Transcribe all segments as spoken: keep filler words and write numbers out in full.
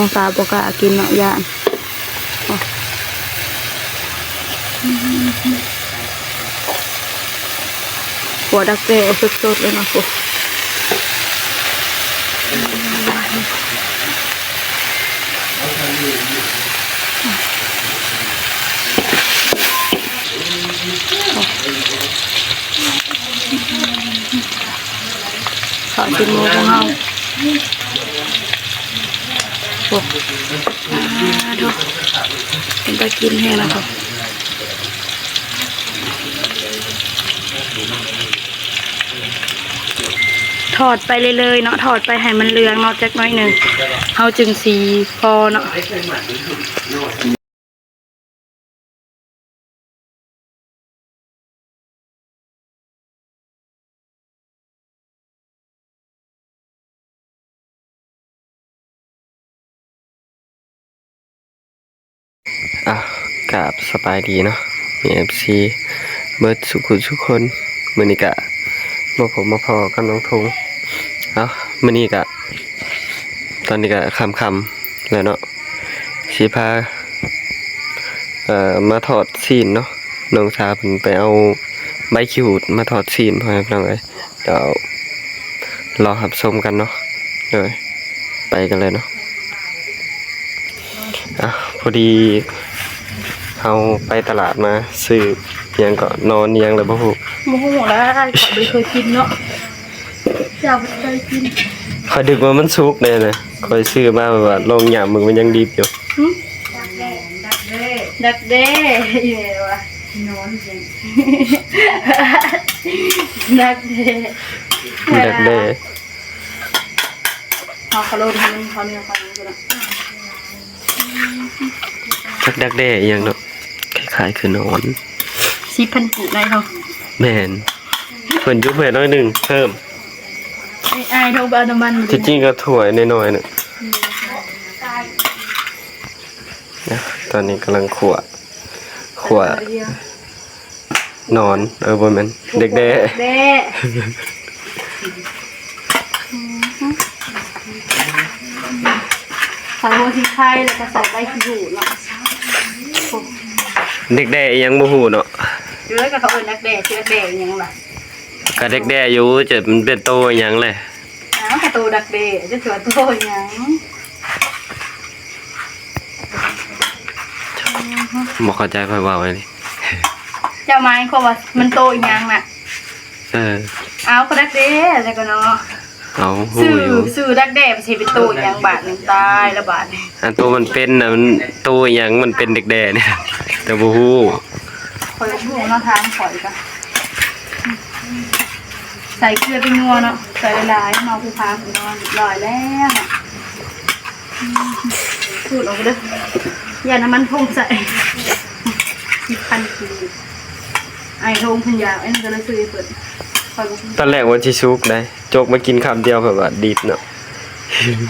น้องสาวบ่กล้ากินเนาะ ย่าน โอ้ ขัวดักแด้สดๆ เลยเนาะ โอ้ ขอกินหมูของเฮา โอ้ อ่า โถ่ เป็นตากินแฮงนะคะ ทอดไปเรื่อยๆ เนาะ ทอดไปให้มันเหลืองเนาะ จักหน่อยหนึ่ง เฮาจึงสีพอเนาะ อ่ะ กราบสบายดีเนาะ มีเอฟซีเบิดสุขุสุคน มื้อนี้กะมาพบมาพ้อกับน้องธง เอ้า มื้อนี้กะ ตอนนี้กะค่ำๆ แล้วเนาะ สิพา เอ่อ มาทอดซี้นเนาะ น้องสาวเพิ่นไปเอาใบขี้หูดมาทอดซี้น พ่อแม่พี่น้องเอ้ย เดี๋ยวรอรับชมกันเนาะ เดี๋ยวไปกันเลยเนาะ อ่ะ พอดีเฮาไปตลาดมา ซื้อหยังก็หนอนหยังแล้วบ่ฮู้ บ่ฮู้ล่ะ ข้อยบ่เคยกินเนาะ เจ้าบ่เคยกิน ข้อยนึกว่ามันสุกแน่นะ ข้อยซื้อมาแบบว่าลองหยามมึงมันยังดิบอยู่ หึ ดักแด้ อีแม่วะ นอนเย็น ดักแด้ ดักแด้ เอาเขาโลดให้มันเขาเนื้อเขาเนื้อละ จักดักแด้อีหยังเนาะ คล้ายๆ คือหนอน สิบพัน กีบได้เนาะ แม่น เพิ่นยุบให้น้อยหนึ่งเพิ่ม ไอ้อ้ายโทรไปเอาน้ำมันมาดิ ที่จริงก็ถ้วยน้อยๆ น่ะ นะ ตอนนี้กำลังขั่ว ขั่ว หนอน เออ บ่แม่น ดักแด้ แด้ ใส่หัวพริกไทยแล้วก็ใส่ใบขี้หูดเนาะ ดักแด้อีหยังบ่ฮู้เนาะ เดี๋ยวก็เขาเอิ้นดักแด้ ชื่อดักแด้อีหยังล่ะ ก็ดักแด้อยู่ จะมันเป็นโตอีหยังเลย อ้าว ก็โตดักแด้ จะถือว่าโตอีหยัง บ่เข้าใจข้อยเว้าอันนี้ เจ้าหมายความว่ามันโตอีหยังน่ะ เออ เอาก็ดักแด้แล้วก็เนาะ เอา ฮู้ ซื้อ อยู่ ซื้อดักแด้ไปสิเป็นโตอีหยังบาดหนึ่ง ตายละบาดนี่ อันโตมันเป็นน่ะ มันโตอีหยัง มันเป็นดักแด้เนี่ย แต่บ่ฮู้ ข้อยบ่ฮู้เนาะ ทางข้อยก็ ใส่เกลือไปนัวเนาะ ใส่หลายๆ เนาะ ผู้พาผู้นอนเรียบร้อยแล้วเนาะ อืม สูดออกไปเด้อ อย่าน้ำมันพงใส่ สิบพัน กีบ ไอ้โฮงเพิ่นอยาก ไอ้นั่นก็เลยซื้อให้เพิ่น ข้อยบ่ ตอนแรกว่าสิสุกได้ จกมากินคำเดียวแบบว่าดิบเนาะ อืม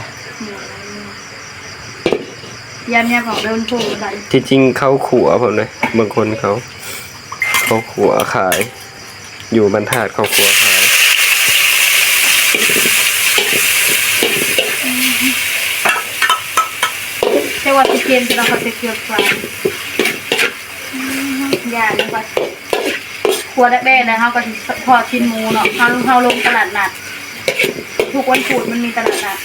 ยามยามของเดินพงไป ที่จริงเขาขั่วผมเลย บางคนเขา เขาขั่วขาย อยู่บ้านธาตุเขาขั่วขาย แต่ว่าสิเปลี่ยนเป็นเอาข้าวเสียเกลือปลา อืม อย่าเลยค่ะ ครัวแรกๆนะ เฮาก็สิทอดชิ้นหมูเนาะ เฮา เฮาลงตลาดนัด ทุกวันพุธมันมีตลาดนัด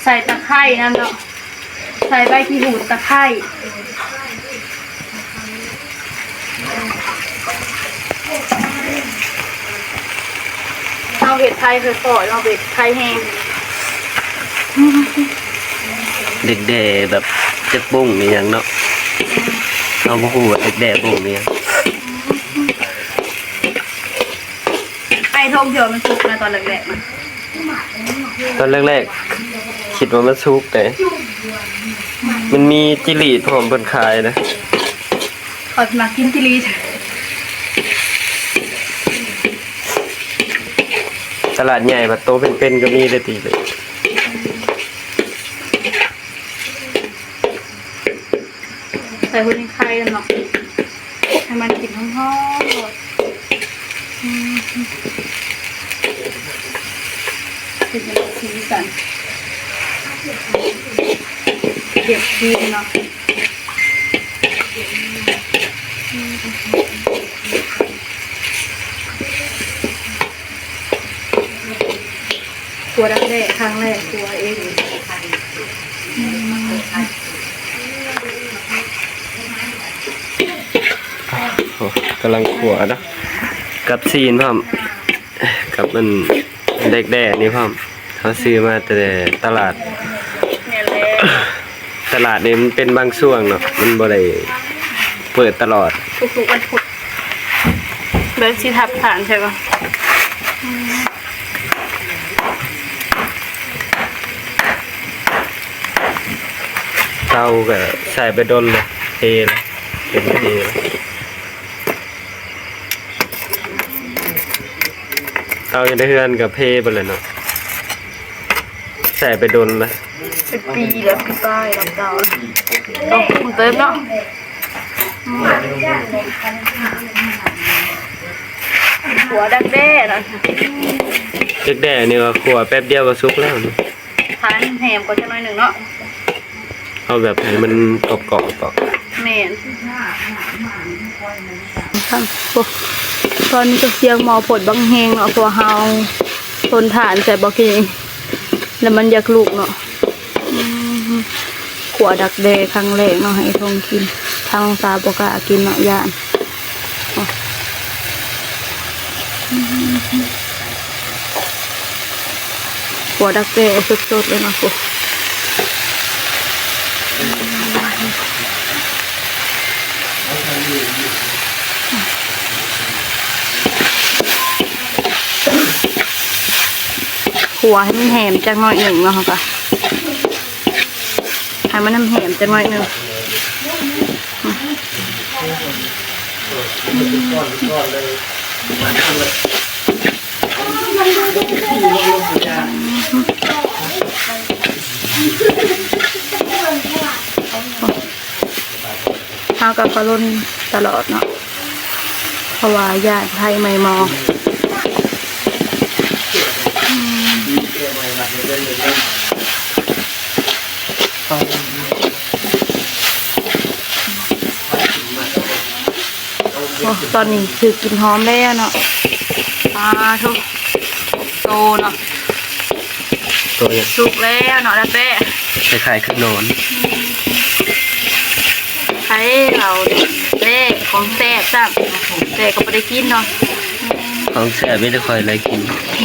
ใส่ตะไคร้นำเนาะ ใส่ใบขี้หูดตะไคร้ เอาเห็ดไทยค่อยๆ เอาเห็ดไทยแห้ง ดักแด้แบบจะปรุงอีหยังเนาะ เฮาบ่ฮู้ว่าดักแด้ปรุงอีหยัง ไอ้ทงเดียวมันสุกนะตอนแรกๆนะ ตอนแรกๆ คิดว่ามันสุกแต่มันมีจิลีดพร้อมเพิ่นขายนะ ข้อยมักกินจิลีด ตลาดใหญ่บัดโตเป็นๆ ก็มีเลยติเลย ใส่หัวไข่กันเนาะ ให้มันกินหอมๆ โลด อืม เป็นสีสัน ก็บกินเนาะ ขัวดักแด้ครั้งแรกขัวเอง กำลังขัวเนาะ กับซีนพร้อม กับมันเด็กแด้นี่พร้อม เขาซื้อมาแต่ตลาด เนี่ยแหละ ตลาดนี่มันเป็นบางช่วงเนาะ มันบ่ได้เปิดตลอด ทุกๆวันพุธแบบสิทับฐานใช่ปะ เตาก็ใส่ไปโดนเลย เทเลย เป็นเทเลย เตาอยู่ในเฮือนกับเพไปเลยเนาะ ใส่ไปโดนเลย เป็นปีแล้วพี่ป้ายรับเตาต้องปรุงเติมเนาะ ขัวดักแด้นะ เด็กแด้นี่ก็ขัวแป๊บเดียวก็สุกแล้วเนาะ ทานแฮมก็จะน้อยหนึ่งเนาะ เอาแบบให้มันกรอบๆก่อน แม่นโอ้ตอนนี้ก็เสียงหม้อพดบังแฮงเนาะ เพราะว่าเฮาทนทานใส่บ่กินแล้วมันอยากลุกเนาะ อืม ขัวดักแด้ครั้งแรกเนาะ ให้ทงกิน ทางสาวบ่กล้ากินเนาะ ย่าน ขัวดักแด้สดๆเลยเนาะ ขัวให้มันแหมจักหน่อยหนึ่งเนาะ ค่ะ ให้มันแหมจักหน่อยหนึ่ง เฮาก็ขลุ่นตลอดเนาะ เพราะว่าย่านไผไหม้หม้อ โอ้ ตอนนี้ถือกินหอมแล้วเนาะ ปลาทุกโตเนาะ ตัวนี้ สุกแล้วเนาะ แล้วแป้ คล้ายๆขนอน ไข่เราเนี่ยแป้ของแซ่บซ้ำแต่ก็ไม่ได้กินเนาะ ของแซ่บไม่ได้คอยอะไรกิน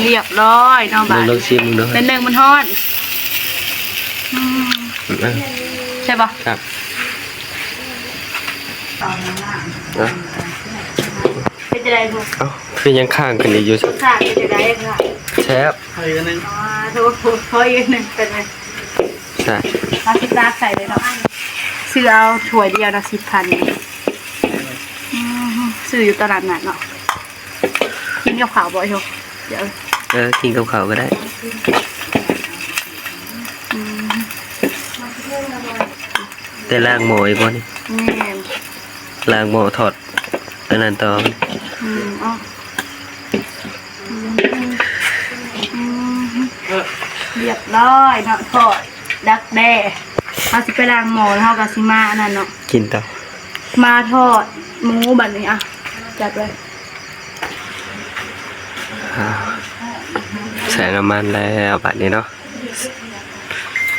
เรียบร้อยเนาะ ล บา อง ด ลองชิมมึงดู เป็นหนึ่งมันฮ้อนอืม เออ ใช่ปะ ครับ เป็นจะได้ลูก เอ้า คือยังข้างกันอีกอยู่ ค่ะเป็นจะได้ค่ะ แซ่บ อ๋อโทษขอยืนหนึ่งเป็นไง ใช่ เอาสิบล้านใส่เลยเนาะ ซื้อเอาถ้วยเดียวนะสิบพันซื้ออยู่ตลาดนัดเนาะ กินกับข้าวบ่อยโยเดี๋ยว เออ กินกับข้าวก็ได้ อืม แต่ล้างหม้ออีกบ่นี่ แม่น ล้างหม้อทอดอันนั้นต่อ อืมเอ๋ออืมอืมเรียบร้อยเนาะทอดดักแด้เฮาสิไปล้างหม้อแล้วเฮาก็สิมาอันนั้นเนาะ กินต่อ มาทอดหมูบัดนี้อ่ะ จัดเลย อ่า ใส่น้ำมันแล้วบาดนี้เนาะ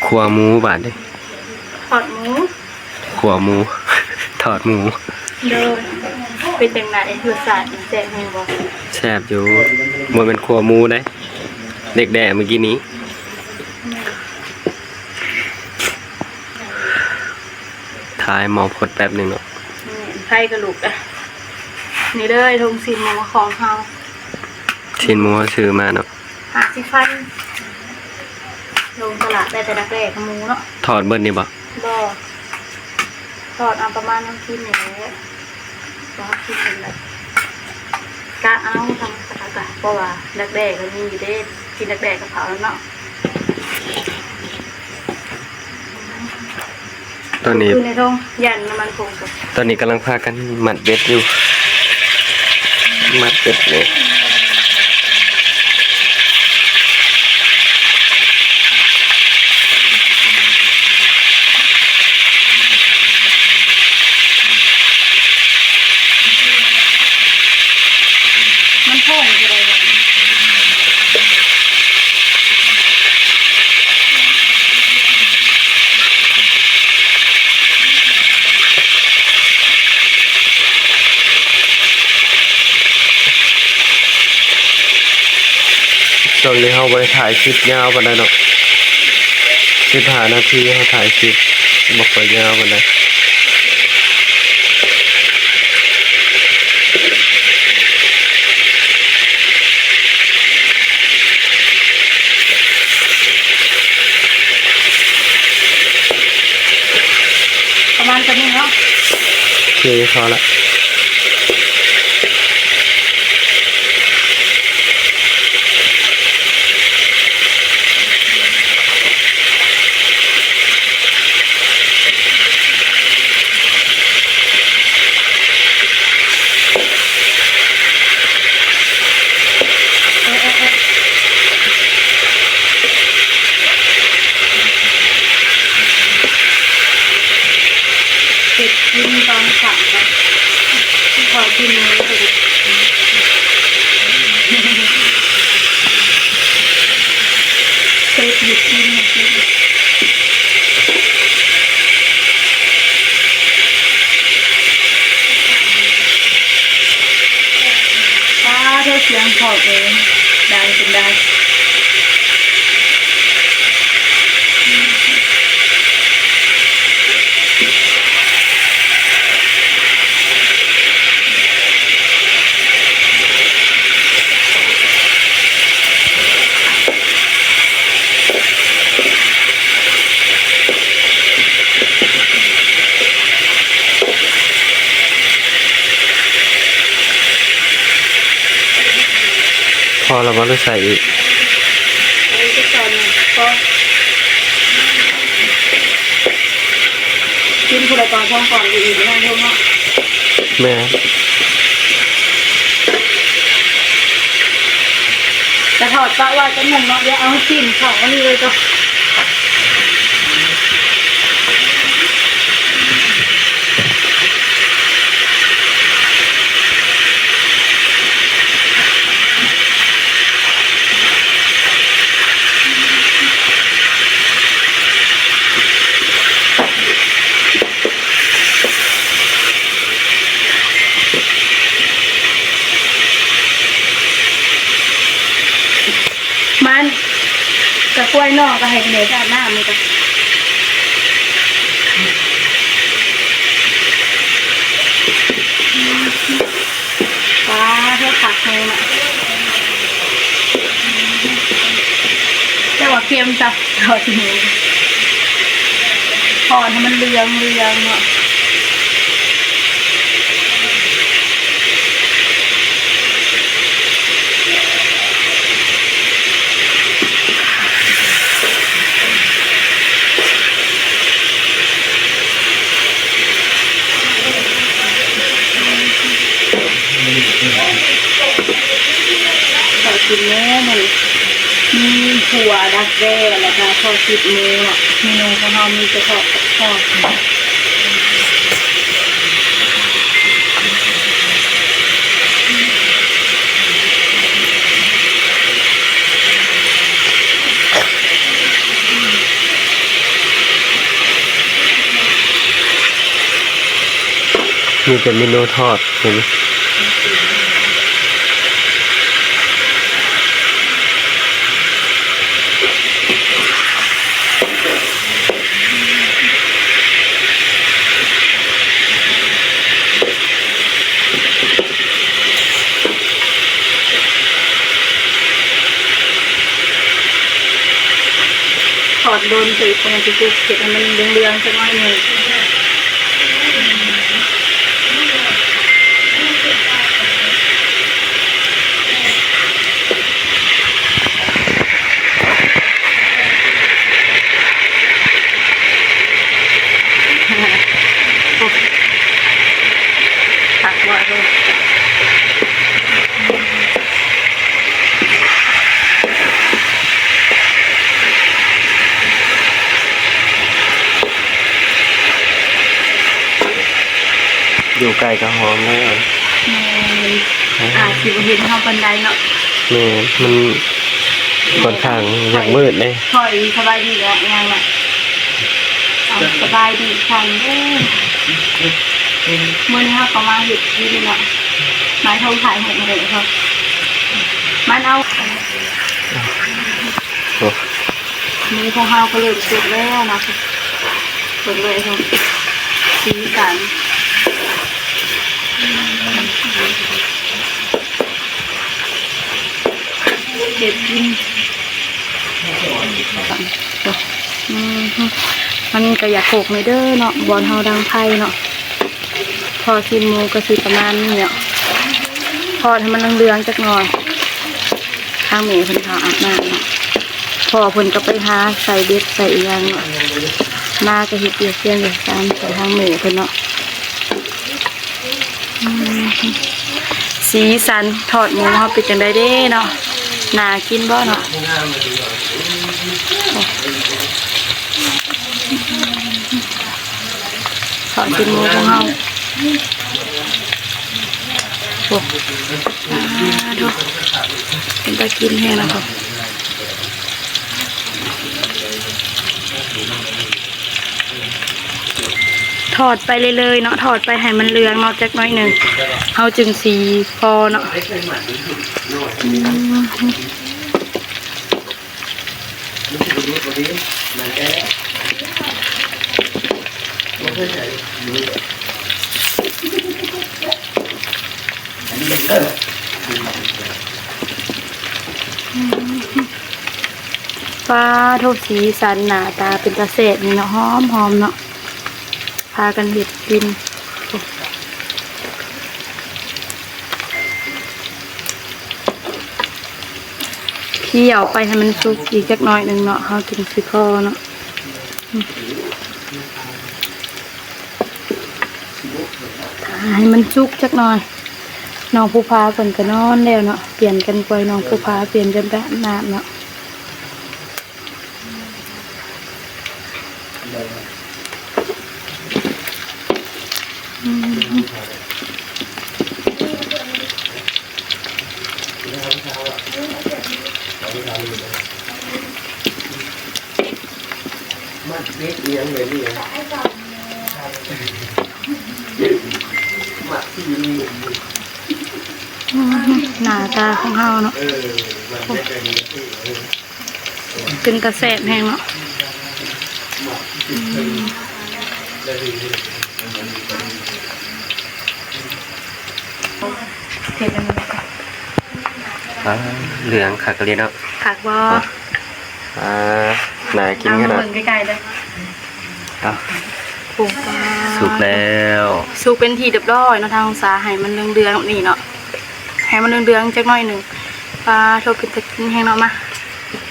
ขัวหมูบาดนี้ ทอดหมู ขัวหมู ทอดหมู โดยเป็นจังได๋รสชาติมันแซ่บแฮงบ่ แซ่บอยู่ บ่แม่นขัวหมูเด้ เด็กแด้เมื่อกี้นี้ ท้ายหม้อพดแป๊บหนึ่งเนาะ นี่ไผกะลูกอ่ะ นี่เลยทงซีนหมูของเฮา ชิ้นหมูซื้อมาเนาะ ห้าสิบพัน ลงตลาดได้แต่ดักแด้กับหมูเนาะ ทอดเบิดนี่บ่ บ่ ทอดเอาประมาณน้ำกินนี่แหละ ว่ากินเป็นแบบกะเอาทำกะกะเพราะว่าดักแด้ก็มีอยู่เด้ กินดักแด้กับเขาวแล้วเนาะ ตอนนี้ คือในท้องยันน้ำมันคงกับ ตอนนี้กำลังพากันมัดเบ็ดอยู่ มัดเบ็ดเลย เ ตอนนี้เราบ่ได้ถ่ายคลิปยาวปานใดเนาะ สิบห้านาทีเราถ่ายคลิปบ่ค่อยยาวปานใด ประมาณเท่านี้เนาะ โอเค พอละ เก็บกินตอนเช้า ขอกินมื้อเดียว เซฟหยุดกิน ป้าเธอเสียงขอบเอง ดังเป็นดัง พอแล้วบ่ หรือใส่อีก อันนี้ก็ใส่หน่อย พอ กินคนละตอนสองตอนอยู่อีกไม่ได้เพิ่มเนาะ แม่น จะถอดปะไว้แป๊บหนึ่งเนาะ เดี๋ยวเอาให้กินของอันนี้เลยจ้ะ มัน กะกล้วยนอกก็ให้เหลือแต่น้ำนี่ก็ ปลาเท่าผักเลยน่ะ แต่ว่าเค็มจ้ะ ทอดหมู ทอดให้มันเหลืองเหลืองเนาะ ขอกินแหน่มื้อนี้ มีขั่วดักแด้ แล้วก็ทอดติดหมูเนาะ เมนูของเรามีแต่ทอดกับทอด มีแต่เมนูทอด เห็นไหม ทอดโดนใส่ฟองจุกๆ เก็บให้มันเหลืองๆ สักหน่อยหนึ่ง ผักว่าเด้อ อยู่ไกลก็หอมแล้ว แม่น อาจสิบ่เห็นเฮาปานใดเนาะ แม่น มันค่อนข้างอยากมืดเลย ถอยสบายดีแล้วยังน่ะ เอาสบายดีค่ะเด้อ มื้อนี้เฮาก็มาเฮ็ดกินเนาะ มาโทรถ่ายให้มาเลยครับ มันเอา โอ้ มื้อพวกเฮาก็เริ่มสุกแล้วนะ เบิ่งเลยเนาะ สีสัน เก็บกิน อืม มันก็อยากโขกในเด้อเนาะ บอนเฮาดังไฟเนาะ พอสิ้นหมูก็สิประมาณนี้เนาะ ทอดให้มันเหลืองๆจักหน่อย ทางแม่เพิ่นเขาอาบน้ำเนาะ พ่อเพิ่นก็ไปหาใส่เบ็ดใส่อีหยังเนาะ มาก็เฮ็ดเวียกเวียนอยู่ตามใส่ทางแม่เพิ่นเนาะ อืม สีสันทอดหมูเฮาเป็นจังไดเด้เนาะ น่ากินบ่เนาะ ทอดสิ้นหมูของเฮา โอ้ อ่า ดู เป็นตากินแฮงนะคะ ทอดไปเรื่อยๆเนาะ ทอดไปให้มันเหลืองเนาะจักหน่อยหนึ่ง เฮาจึงสิพอเนาะ อืม ปาโท สีสันหน้าตาเป็นตาแซ่บนี่เนาะ หอมๆเนาะ พากันเฮ็ดกิน เคี่ยวไปให้มันสุกอีกจักหน่อยหนึ่งเนาะ เฮาจึงสิพอเนาะ ให้มันสุกจักหน่อย น้องภูผาเพิ่นก็นอนแล้วเนาะ เปลี่ยนกันปล่อยน้องภูผา เปลี่ยนกันไปอาบน้ำเนาะ อืม มันเล็กเลี้ยงเลยนี่นะ หน้าตาของเฮาเนาะ เออ มันเล็กเลยนี่ เออ เป็นตาแซ่บแฮงเนาะ อืม เผ็ดอันนี้ อ่า เหลืองคักเลยเนาะ คักบ่ อ่า น่ากินขนาด เอามาเบิ่งใกล้ๆเลย เอา ปรุงปลา สุกแล้ว สุกเป็นที่เรียบร้อยเนาะ ทางองศาให้มันเหลืองๆแบบนี้เนาะ ให้มันเหลืองๆจักหน่อยหนึ่ง ปาโท เป็นตากินแฮงเนาะ มา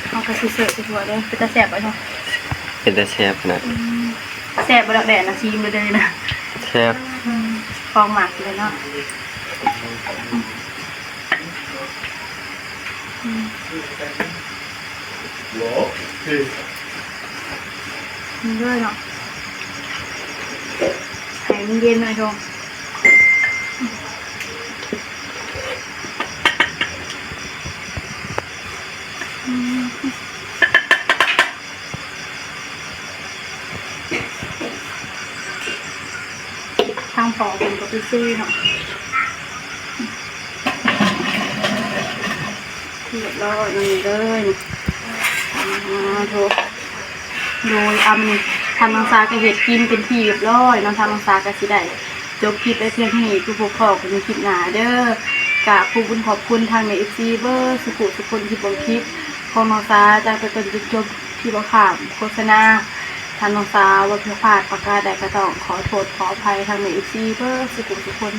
เฮาก็สิเสิร์ฟไปทั่วเด้อ เป็นตาแซ่บบ่เนาะ เป็นตาแซ่บขนาด อืม แซ่บบ่ดอกแดดนะ ชิมเลยเด้อนะ แซ่บ อืม ของหมักเลยเนาะ อืม มันด้วยเนาะ ให้มันเย็นหน่อยโท อืม ทางพ่อเพิ่นก็ไปซื้อเนาะ เรียบร้อยนี่เลย อ่า โท โดย อันนี้ทางน้องสาก็เฮ็ดกินเป็นที่เรียบร้อยเนาะ ทางน้องสาก็สิได้จบคลิปไว้เพียงเท่านี้ คือพบพ้อกันในคลิปหน้าเด้อ กราบขอบคุณขอบคุณทางแม่ เอฟซี เบิดสุขุสุขคนที่เบิ่งคลิปของน้องสา จากต้นจนจบ ที่บ่ข้ามโฆษณา ถ้าน้องสาว่าผิดพลาดประการใดก็ต้องขอโทษขออภัยทางแม่ เอฟซี เบิดสุขุสุขคน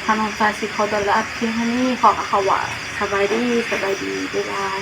ถ้าน้องสาสิขอตัวลาเพียงเท่านี้ ขอกล่าวคำว่าสบายดี สบายดี บ๊ายบาย